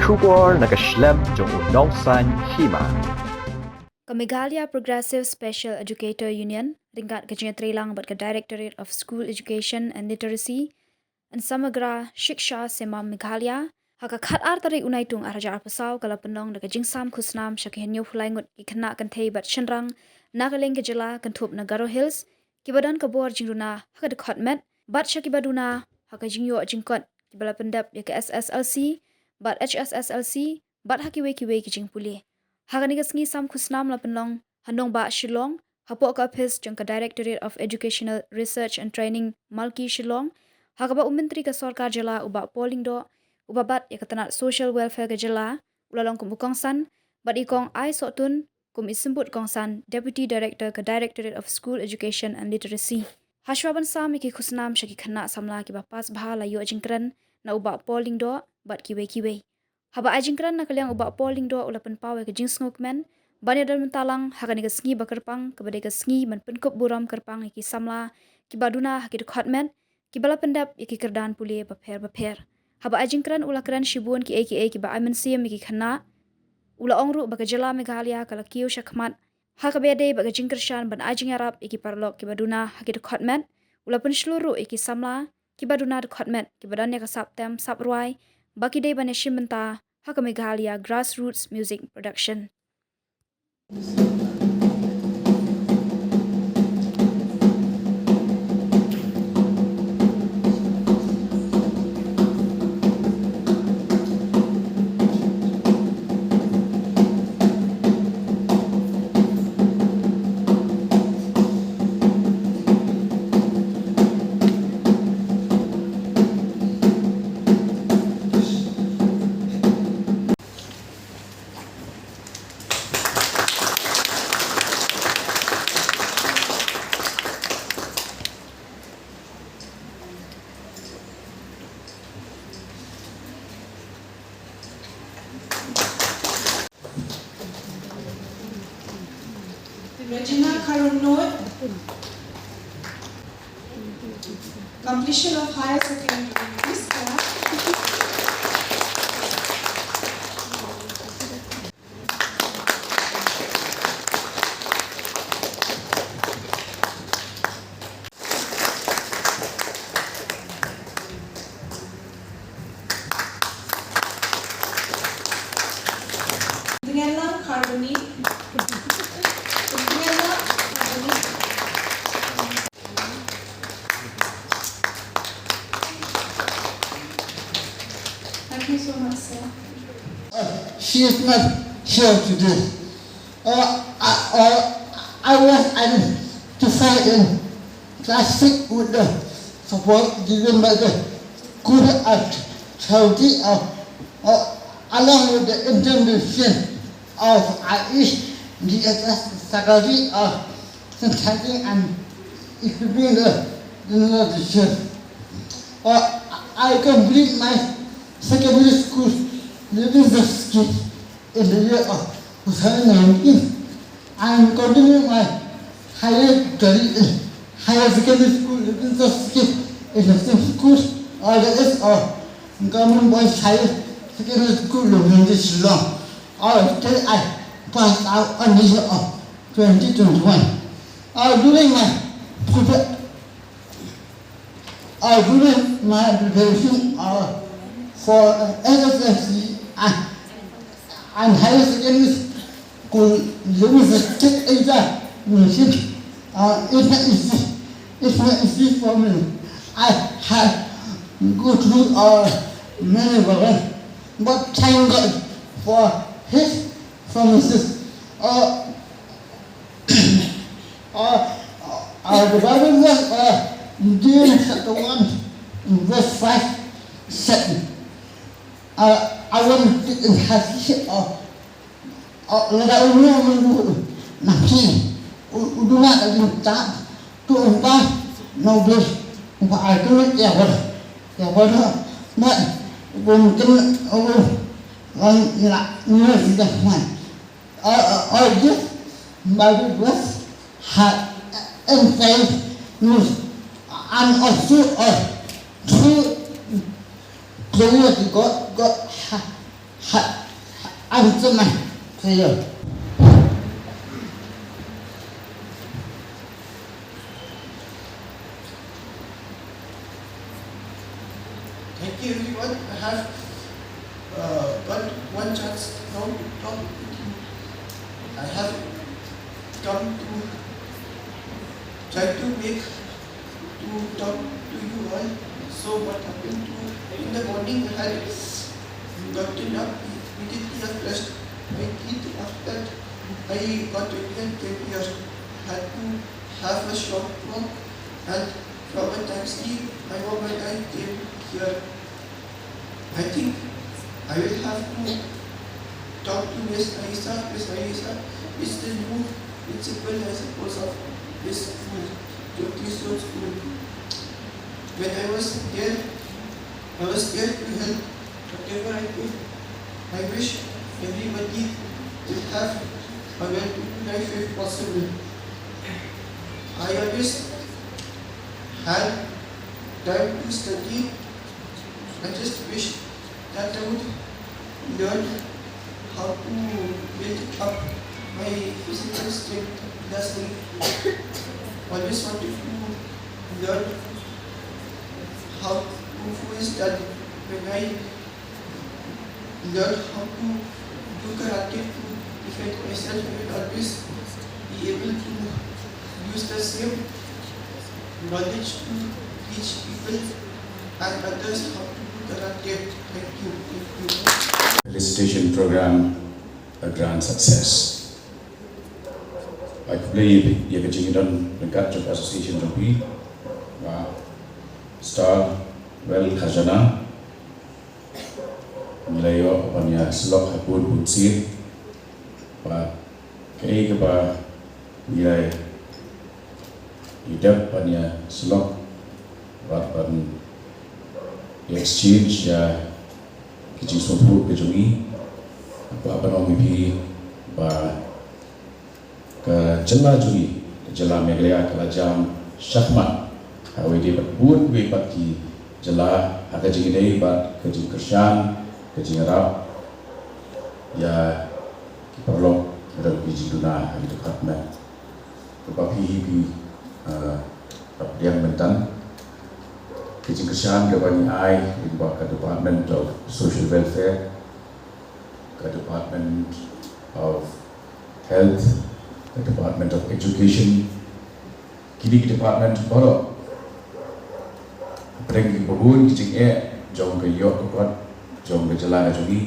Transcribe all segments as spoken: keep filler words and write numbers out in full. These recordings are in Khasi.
Khubor na ka shlem jong u nongsaiñ hima. Ka Meghalaya Progressive Special Educator Union, ryngkat ka jingïatreilang bad ka Directorate of School Education and Literacy, and Samagra Shiksha Semam Meghalaya, ha ka khatar tarik u Naitung arhajar arphew saw ka la pynlong da ka jingsam khusnam sha ki hynñiewphew lai ngut ki khynnah kynthei bad shynrang na ka liang ka jylla kynthup na Garo Hills, kiba don ka bor jingduna ha ka dkhot met, bad sha kiba duna ha ka jingïoh jingkot, kiba la pyndep ïa ka S S L C bad H S S L C, bad ha kiwei kiwei ki jingpule. Ha kane ka sngi sam khusnam la pynlong ha nongbah Shillong, hapoh ka ophis jong ka Directorate of Educational Research and Training, Malki, Shillong, ha kaba u Myntri ka Sorkar Jylla u Bah Paul Lyngdoh, uba bat ïa ka tnat Social Welfare ka jylla, u la long kum u kongsan, bad i Kong I Sohtun kum i symbud kongsan, Deputy Director ka Directorate of School Education and Literacy. Hashwa ban sam ïa ki khusnam sha ki khynnah samla kiba pass bha, la ïoh jingkren na u Bah Paul Lyngdoh bad kiwei kiwei. Haba ai jingkren na ka liang u Bah Paul Lyngdoh u la pynpaw ïa ka jingsngewkmen ban ïadon bynta lang ha kane ka sngi ba kyrpang, kaba dei ka sngi ban pynkup burom kyrpang ïa ki samla kiba duna ha ki dkhot met, kiba la pyndep ïa ki kyrdan pule bapher bapher. Haba ai jingkren u la kren shibun kiei kiei kiba ai mynsiem ïa ki khynnah. U la ong ruh ba ka jylla Meghalaya ka la kiew shakhmat ha kaba ïadei bad ka jingkyrshan ban ai jingïarap ïa ki paralok kiba duna ha ki dkhot met. U la pynshlur ruh ïa ki samla kiba duna dkhot met, kiba don ïa ka sap tem sap rwai, ba ki dei ban ïashim bynta ha ka Meghalaya Grassroots Music Production. Regina Karunoi. Completion of higher secondary. Please clap. Daniela Carboni. Daniela Carboni. Thank you so much, sir. Uh, she is not here today. Uh, I, uh, I was identified in class six with the support given by the Good Authority, uh, uh, along with the intervention of I E D S S faculty, uh, synthesizing and equipping the, the teacher. Uh, I complete my secondary school leaving the school in the year of two thousand nineteen. I am continuing my higher study in higher secondary school leaving the school in the same school, uh, that is, uh, Government Boys Higher Secondary School, Lumindi, Shillong. Uh, till I passed out on the year of twenty twenty-one. Uh, during my prepa- uh, during my preparation, uh, for, uh, S S L C and, and higher secondary school, there is a state examination. Uh, it's not easy. It's not easy for me. I have go through, uh, many problems, but thank God for His promises. Uh, uh, uh, the Bible was, uh, James chapter one, verse five said, uh, I want to enhance, uh, uh, let us know, na phi u duna ka jingtah, to umpa, no ble, umpa ai tu ya ber, ya ber, na, um ken, um, lang ila, ni si dah man. Uh, uh, uh, this Bible verse had emphasized news and also a true glory of God, God ha-, had Ang cuma saya. Thank you, everyone. I have uh, got one chance now to talk with you. I have come to try to make to talk to you all. So what happened to in the morning? I had gotten up immediately. I brushed my teeth. After I got ready and came here, I had to have a short walk, and from a taxi I walked and I came here. I think I will have to talk to Miss Aisa. Miss Aisa is the new principal, I suppose, of this school, Jyoti School. When I was there, I was there to help whatever I could. I wish everybody will have a well-to-do life if possible. I always had time to study. I just wish that I would learn how to build up my physical strength. That's it. Always wanted to learn how kung fu is done. When I learn how to do karate to defend myself, I will always be able to use the same knowledge to teach people and others how to do karate. Thank you. Thank you. Felicitation program, a grand success. Ai khublei ïa ka jingdon ryngkat jong ka association jong phi, ba Star Well Khajana. Ngi la ïoh ban ïa syllok ha bun bun sien. Bad kaei kaba ngi la ïa dep ban ïa syllok bad ban ïa exchange ïa ki jingsngewthuh ka jong ngi. Ba ban ong ïa phi ba ka jylla jong ngi, ka jylla Meghalaya ka la jam shakhmat ha kawei de bad bun kiwei pat ki jylla ha ka jingïadei bad ka jingkyrshan, ka jingïarap ïa ki paralok, ïa ki jingduna ha ki department. Kaba phi hi phi, ah, ap diang mynta ka jingkyrshan kaba ngi ai lyngba ka Department of Social Welfare, ka Department of Health, ka Department of Education, kine ki department baroh. Hapdeng kiba bun ki jingeh jong ka ïoh ka kot jong ka jylla ka jong ngi,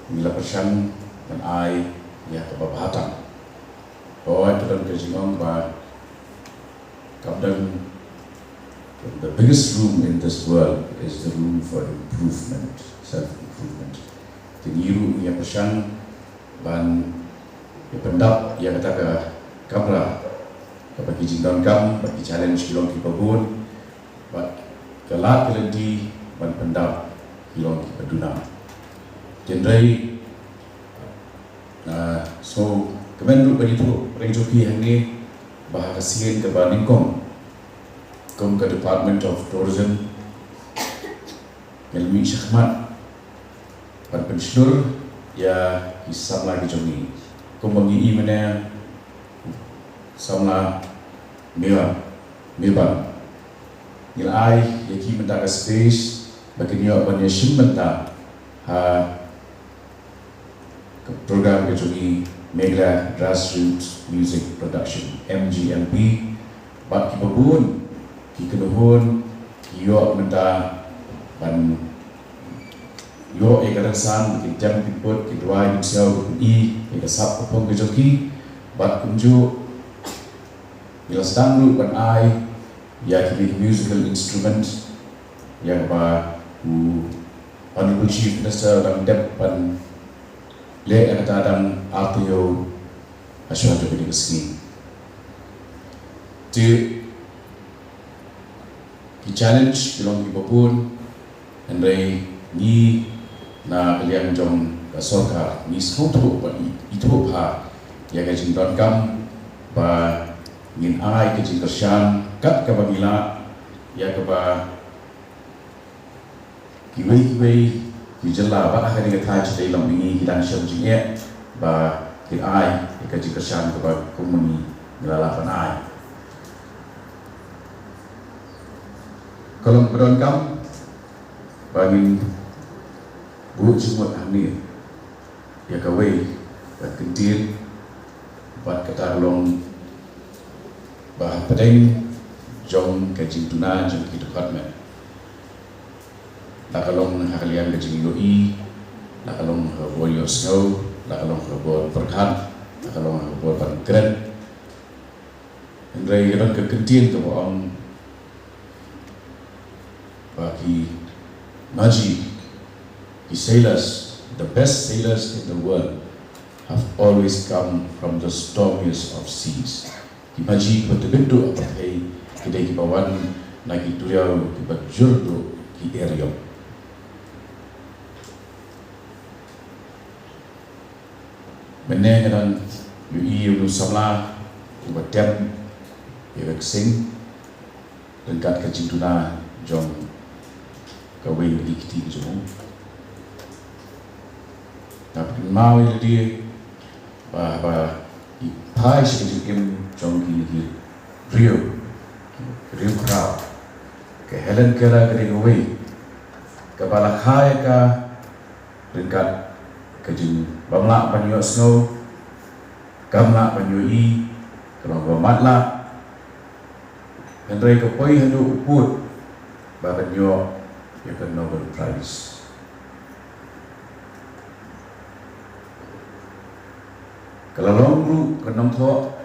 ngi la pyrshang ban ai ïa kaba bha tam. Hooid, ka don ka jingong ba Ka don, the biggest room in this world is the room for improvement, self-improvement. Te ngi ruh ngi ïa pyrshang ban ïa pyndap ïa kata ka kamra kaba ki jingdonkam bad ki challenge ki long kiba bun, bad ka lad ka lynti ban pyndap ki long kiba duna. Hynrei Ah, so, kmen ruh ban ïathuh pyrshah jong phi hangne ba ha ka sien kaba nyngkong kum ka Department of Tourism ngi la mih shakhmat ban pynshlur ïa ki samla ki jong ngi. Kumba ngi i mynne samla Mirban, Mirban. Ngi la ai ïa ki mynta ka space ba kin ïoh ban ïashim bynta ha ka program ka jong ngi Meghalaya Grassroots Music Production, M G M P, bad kiba bun ki kynhun ki ïoh mynta ban ïoh ïa ka rynsan, ki tem ki put, ki duwai, ki siaw, ki pyni ïa ka sap ka pung ka jong ki, bad kumjuh ngi la sdang ruh ban ai ïa ki musical instrument ïa kaba u Honorable Chief Minister u dang dep ban leh ïa kata dang ar taïew ha shuwa jong kane ka sngi. Te ki challenge ki long kiba bun, hynrei ngi na ka liang jong ka sorkar ngi sngewthuh bad i, ithuh bha ïa ka jingdonkam ba ngin ai ka jingkyrshan kat kaba ngi lah ïa kaba kiwei kiwei Ki jylla bad ha kane ka thaiñ shatei long ngi ki dang shem jingeh ba kin ai ïa ka jingkyrshan kaba kum ma ngi ngi la lah ban ai. Ka long ba donkam ba ngin buh jingmut hangne ïa kawei ka kyntien bad kata ka long ba hapdeng jong ka jingduna jong ki dkhot met. La ka long ha ka liang ka jingïohi, la ka long ha ka bor ïohsngew, la ka long ha ka bor pyrkhat, la ka long ha ka bor ban kren. Hynrei ka don ka kyntien kaba ong ba ki maji, ki sailors, the best sailors in the world have always come from the stormiest of seas. Ki maji kiba tbit duh ha pyrthei ki dei kiba wan na ki duriaw kiba jur duh ki eriong. Mynne nga dang ïohi ïa uno u samla uba tem ïa ka ksing ryngkat ka jingduna jong kawei na ki kti ka jong u. Nga pynmaw ïa lade ba, ba i phai sha ka jingim jong ki, ki briew, ki briew khraw. Ka Helen Keller ka dei kawei kaba la kha ïa ka ryngkat ka jingbymlah ban ïohsngew, kam lah ban ïohi, ka long ba matlah. Hynrei ka poi haduh u pud ba kan ïoh ïa ka Nobel Prize. Ka la long ruh ka nongthoh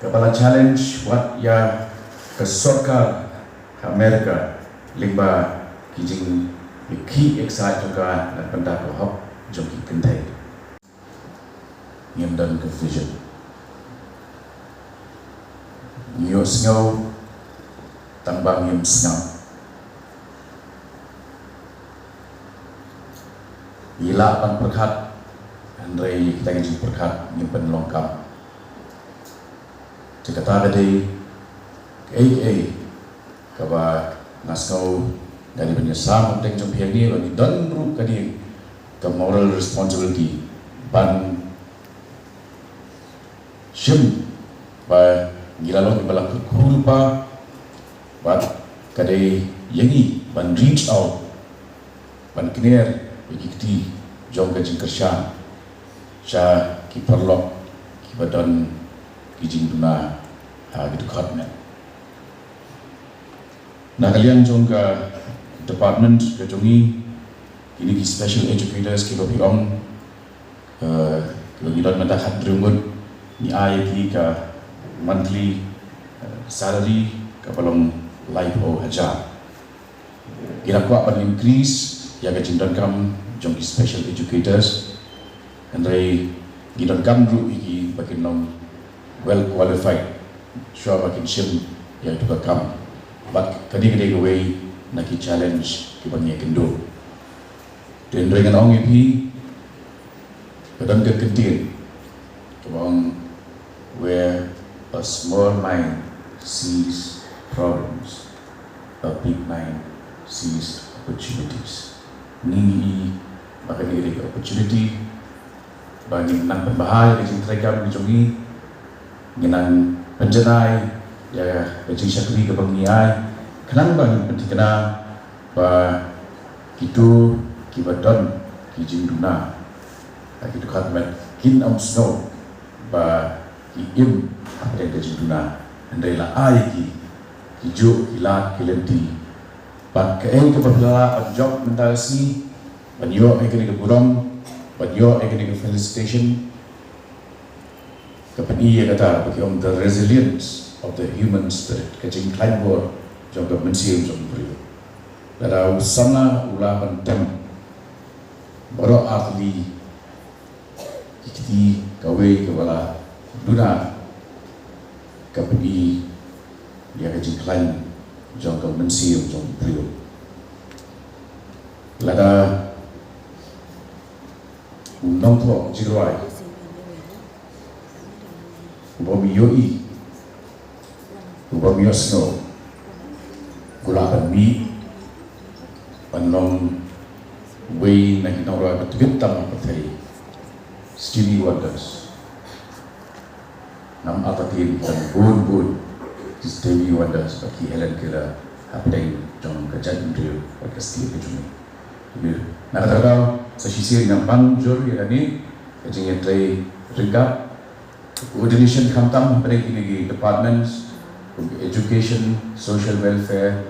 kaba la challenge wat ïa ka sorkar ha America lyngba ki jingïakhih ïaksaid jong ka na ka bynta ka hok jong ki kynthei. Ngim don ka vision. Ngi ïohsngew tang ba ngim sngap. Ngi lah ban pyrkhat, hynrei ïa kita ki jingpyrkhat ngim pynlong kam. Te kata ka dei kaei kaei kaba nga sngew nga dei ban ïasam hapdeng jong phi hangne, ba ngi don ruh kane ka moral responsibility ban shim ba ngi la long kiba la kyrkhu lypa, bad ka dei ïa ngi ban reach out, ban kner ïa ki kti jong ka jingkyrshan sha ki paralok kiba don ki jingduna ha ki dkhot met. Na ka liang jong ka department ka jong ngi, kine ki special educators kiba phi ong, eh, kiba ngi don mynta khathynriew ngut, ngi ai ïa ki ka monthly, eh, salary kaba long laiphew hajar. Ngi la kwah ban increase ïa ka jingdonkam jong ki special educators. Hynrei ngi donkam ruh ïa ki ba kin long well qualified shuwa ba kin shim ïa katu ka kam. Bad kane ka dei kawei na ki challenge kiba ngi ïakynduh. Te hynrei ngan ong ïa phi, ka don ka kyntien kaba ong, where a small mind sees problems, a big mind sees opportunities. Ngi i ba kane ka dei ka opportunity ba ngin nang pynbha ïa ka jingtrei kam ka jong ngi, ngin nang pynjanai ïa ka jingshakri kaba ngi ai, khnang ba ngin pynthikna ba kito kiba don ki jingduna ha ki dkhot met kin ym sngew ba ki im hapdeng ka jingduna, hynrei la ai ki, ki juk, ki lad, ki lynti. Bad kaei kaba phi la lah ban jop mynta ka sngi, ban ïoh ïa kane ka burom, ban ïoh ïa kane ka felicitation, ka pyni ïa kata ba ki ong the resilience of the human spirit, ka jingkhlaiñ bor jong ka mynsiem jong u briew. Lada u samla u lah ban tem baroh artylli ki kti, kawei kaba la duna, ka pyni ïa ka jingkhlaiñ jong ka mynsiem jong u briew. Lada u nongthoh jingrwai uba ym ïohi, uba ym ïohsngew, u lah ban mih ban long Wei na ki nongrwai ba tbit tam ha pyrthei, Stevie Wonders. Ngam artatien tang bun bun ki Stevie Wonders bad ki Helen Keller hapdeng jong ka jaitbynriew bad ka state ka jong ngi. Na kata ka daw sa shisien ngam pang jur ïa kane ka jingïatrei ryngkat coordination khamtam hapdeng kine ki departments, education, social welfare,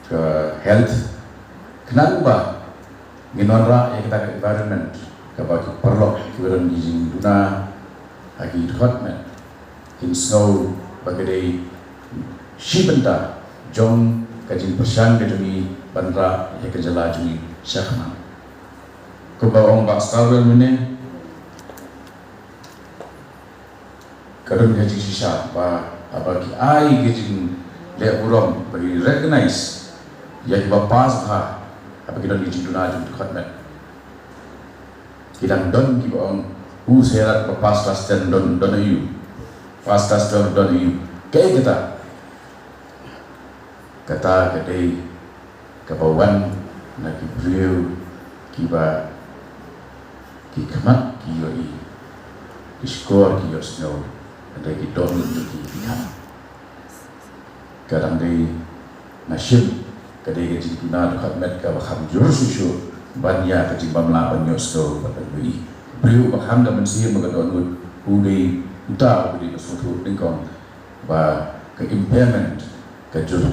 ka health, khnang ba ngin wanrah ïa kata ka environment kaba ki paralok kiba don ki jingduna ha ki dkhot met kin sngew ba ka dei shi bynta jong ka jingpyrshang ka jong ngi ban rah ïa ka jylla jong ngi shakhmat. Kumba ong Bah Scarwell mynne, ka don ka jingshisha ba haba ki ai ka jingleh burom ba ki recognize ïa kiba pass bha, haba ki don ka jingduna jong ki dkhot met. Ki dang don kiba ong, u Sairat ba pass class ten don, don aïu, pass class twelve don aïu. Kaei kata? Kata ka dei kaba wan na ki briew kiba ki khmat ki ïohi, ki shkor ki ïohsngew, hynrei ki dohnud jong ki ki kham. Ka dang dei, nga shim ka dei ka jingduna dkhot met kaba kham jur shuh shuh ban ïa ka jingbymlah ban ïohsngew bad ban ïohi. Briew ba khang ka mynsiem bad ka dohnud, u dei uta uba dei ka sngewthuh nyngkong ba ka impairment ka jur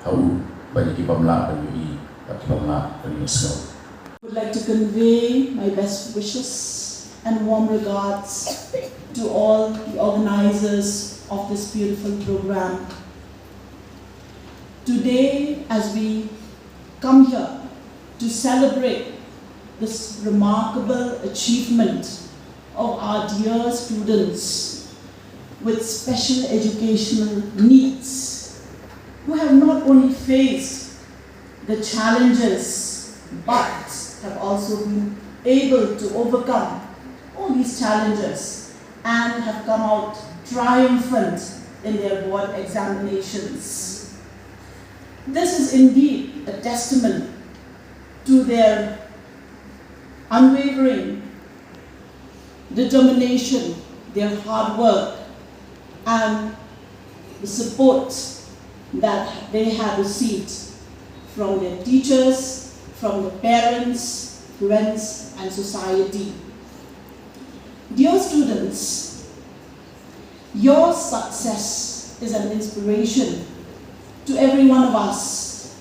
ha u ban ïa ki bymlah ban ïohi bad ki bymlah ban ïohsngew. Would like to convey my best wishes and warm regards to all the organizers of this beautiful program. Today, as we come here to celebrate this remarkable achievement of our dear students with special educational needs, who have not only faced the challenges but have also been able to overcome all these challenges and have come out triumphant in their board examinations. This is indeed a testament to their unwavering determination, their hard work, and the support that they have received from their teachers, from the parents, friends, and society. Dear students, your success is an inspiration to every one of us.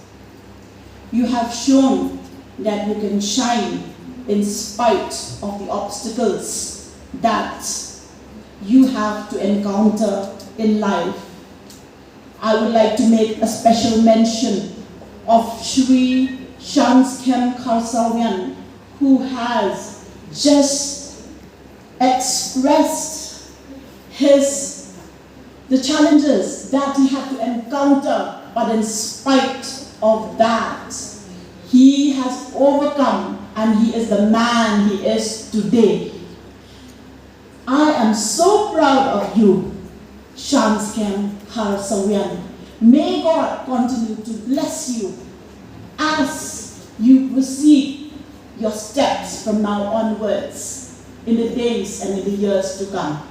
You have shown that you can shine in spite of the obstacles that you have to encounter in life. I would like to make a special mention of Shri Shanskhem Kharsawyan, who has just expressed his the challenges that he had to encounter, but in spite of that, he has overcome and he is the man he is today. I am so proud of you, Shanskhem Kharsawyan. May God continue to bless you as you proceed your steps from now onwards in the days and in the years to come.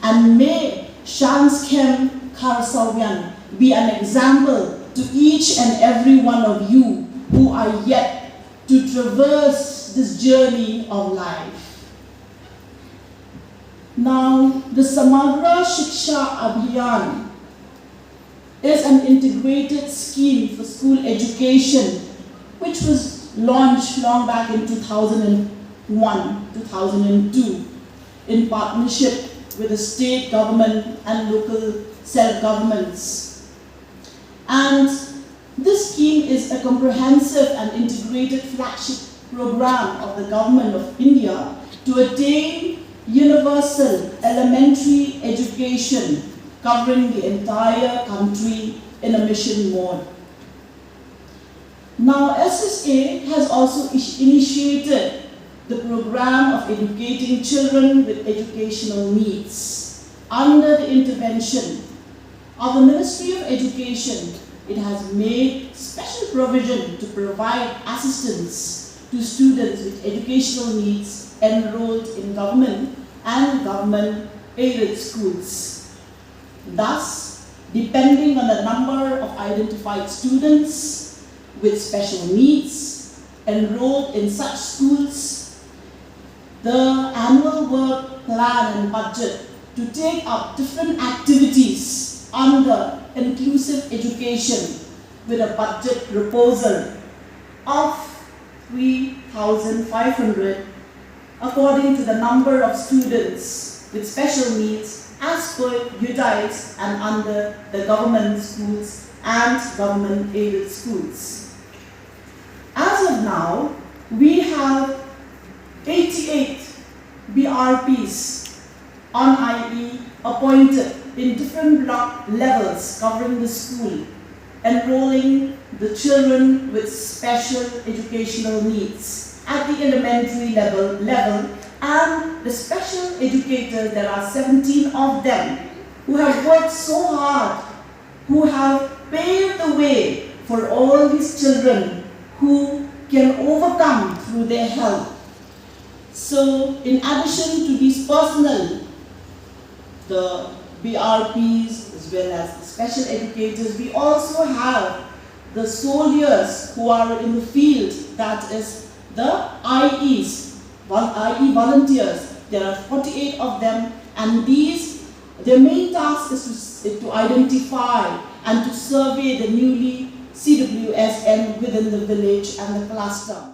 And may Shanskhem Kharsawyan be an example to each and every one of you who are yet to traverse this journey of life. Now, the Samagra Shiksha Abhiyan is an integrated scheme for school education, which was launched long back in two thousand one, two thousand two, in partnership with the state government and local self governments. And this scheme is a comprehensive and integrated flagship program of the Government of India to attain universal elementary education covering the entire country in a mission mode. Now, S S A has also ish- initiated the program of educating children with educational needs under the intervention of the Ministry of Education It has made special provision to provide assistance to students with educational needs enrolled in government and government aided schools. Thus, depending on the number of identified students with special needs enrolled in such schools, the annual work plan and budget to take up different activities under inclusive education with a budget proposal of three thousand five hundred according to the number of students with special needs as per UDISE and under the government schools and government aided schools. As of now, we have eighty-eight BRPs on IE appointed in different block levels covering the school, enrolling the children with special educational needs at the elementary level, level and the special educators, there are seventeen of them who have worked so hard, who have paved the way for all these children who can overcome through their help. So, in addition to these personnel, the BRPs as well as the special educators, we also have the soldiers who are in the field, that is the IEs, vol- IE volunteers. There are forty-eight of them, and these, their main task is to, is to identify and to survey the newly CWSN within the village and the cluster.